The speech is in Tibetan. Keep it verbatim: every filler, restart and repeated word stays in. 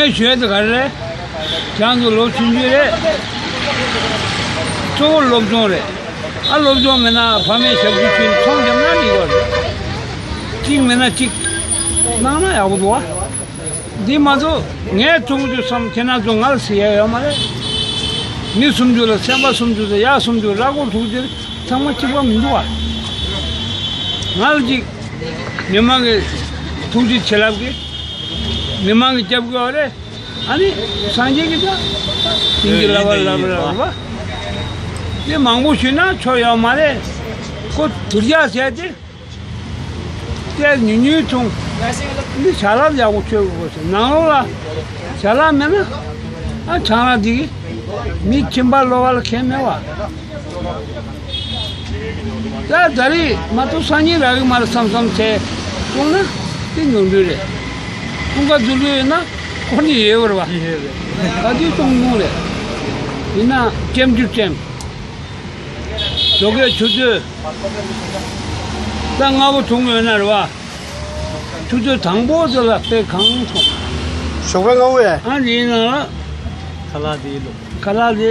ངས་ཞུ་ཡ་དེ་ག་རེ་རེད། ཁྱེད་རང་ཚོ་ལོ་ཆུང་ཆུང་རེད། གཙོ་བོ་སློབ་སྦྱོང་རེད། ཨ་སློབ་སྦྱོང་མེད་ན་ཕ་མའི་ཞབས་ཞུ་བྱས་ཚོང་རྒྱབ་ན་འགྲིག་གི་རེད། གཅིག་མེད་ན་གཅིག་གནང་ན་ཡག་པོ་འདུག་བ། འདི་མ་གཏོགས་ངས་ཐུང་ཅུ་བསམ་ཁྱེད་རང་ཚོ་ང་ལ་ཟེར་ཡ་ཡོད་མ་རེད། མི་སུམ་ཅུ་ལ་སེམས་པ་སུམ་ཅུ་དང་ཡ་སུམ་ཅུ་ར་སྐོར་དྲུག་ཅུ་ཚང་མ་གཅིག་པ་མི་འདུག་བ། ང་ལ་གཅིག་མི་མང་གི་ཐུགས་རྗེ་ཆེ་ལབ་གི། མི་མང་གི་རྒྱབ་སྐྱོར་རེད། ཨ་ནི་སངས་རྒྱས་ཀྱི་ད་དེང་གི་ལབ་པ་ལབ་ར་ལབ་པ། དེ་མང་པོ་ཞུས་ན་ཆོ་ཡོད་མ་རེད། ཁོ་དུར་རྒྱག་བྱས་ཏེ། དེ་ཉུང་ཉུང་འཐུང་། འདི་ཞལ་ལག་ཡག་པོ་མཆོད་དགོས་ཟེར། ནང་ལོགས་ལ་ཞལ་ལག་མེད་ན། ཨ་ཆང་རག་འདི་གིས་མི་ཁྱིམ་པ་ལོགས་ལ་ཁེལ་མེད་བ། ད་ད་རེས་མ་གཏོགས་སང་ཉིན་རག་གི་མ་རེད་བསམ་བསམ་བྱས་བཙོང་ན་དེ་ཉུང་འདྲ་རེད། ཀུན་དགའ་རྫུ་འཕྲུལ་ཡོད་ན་ཁོ་ནི་ཡོད་རེད་བ། ད་དུས་གཏོང་མྱོང་རེད། ཡིན་ན་ལྕེམ་ཆུ་ལྕེམ། ཇོ་ཀའི་ཆུ་ཚོད། ད་སྔ་པོ་འཐུང་ཡོད་ན་རེད་བ། ཆུ་ཚོད་དང་པོ་དེ་ལ་དཔེ་གང་འཐུང་། ཞོགས་པའི་སྔ་པོ་ཡ། ཨ་འདིའི་ནང་ལ། ཁ་ལག་དེའི་ལོ། ཁ་ལག་དེ།